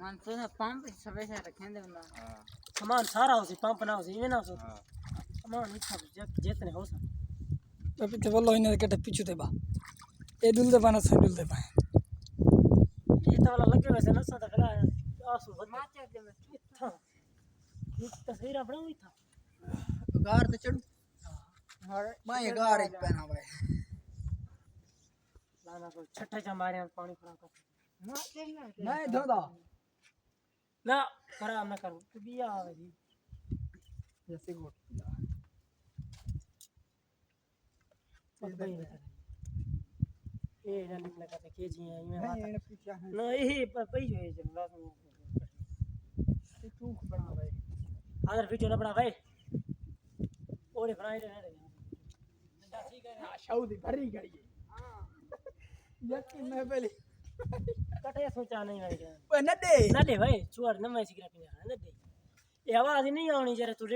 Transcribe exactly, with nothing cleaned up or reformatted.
پنج سو دا پمپ سوے سے رکھیں دے بندہ۔ ہاں۔ سامان سارا ہو سی، پمپ نہ ہو سی، ایویں نہ ہو سی۔ ہاں۔ سامان ہی سب جت-، جتنے ہو سن۔ تے پچھے واللہ انہیں دے کٹھے پچھو تے با۔ اے ڈل دے پانا، سن ڈل دے پائے۔ اے تو والا لگے ویسے نہ سن تے کھڑا ہے۔ آسو ود۔ اتھاں۔ ایک تصویر بناؤ اتھاں۔ گار تے چڑھو۔ ہاں۔ میں گار اچ پہنا ہوئے۔ لانا کوئی چھٹے چا مارے پانی خراب کر۔ میں دھودا۔ نہ، خراب نہ کرو۔ تو بھی آ جی۔ جیسے گوٹ۔ بس بھائی نہ کرو۔ اے نہ نکلا کرتے کے جی ہیں، ایویں نہیں، بات۔ اے نہ پوچھا ہے۔ نہ، یہی پ-، پئی ہوئی ہے، لازمی۔ تو چوک بنا بھائی۔ اگر ویڈیو نہ بنا بھائی۔ اوڑے بنائے رہے۔ ہاں، شاؤ دی بھری گئی ہے۔ یقین میں پہلے۔ کٹے سوچا نہیں بھائی۔ اوئے نہ دے۔ نہ دے بھائی، چوڑ نہ میں سگریٹ نہیں کھانا، نہ دے۔ یہ آواز ہی نہیں آنی جرے تو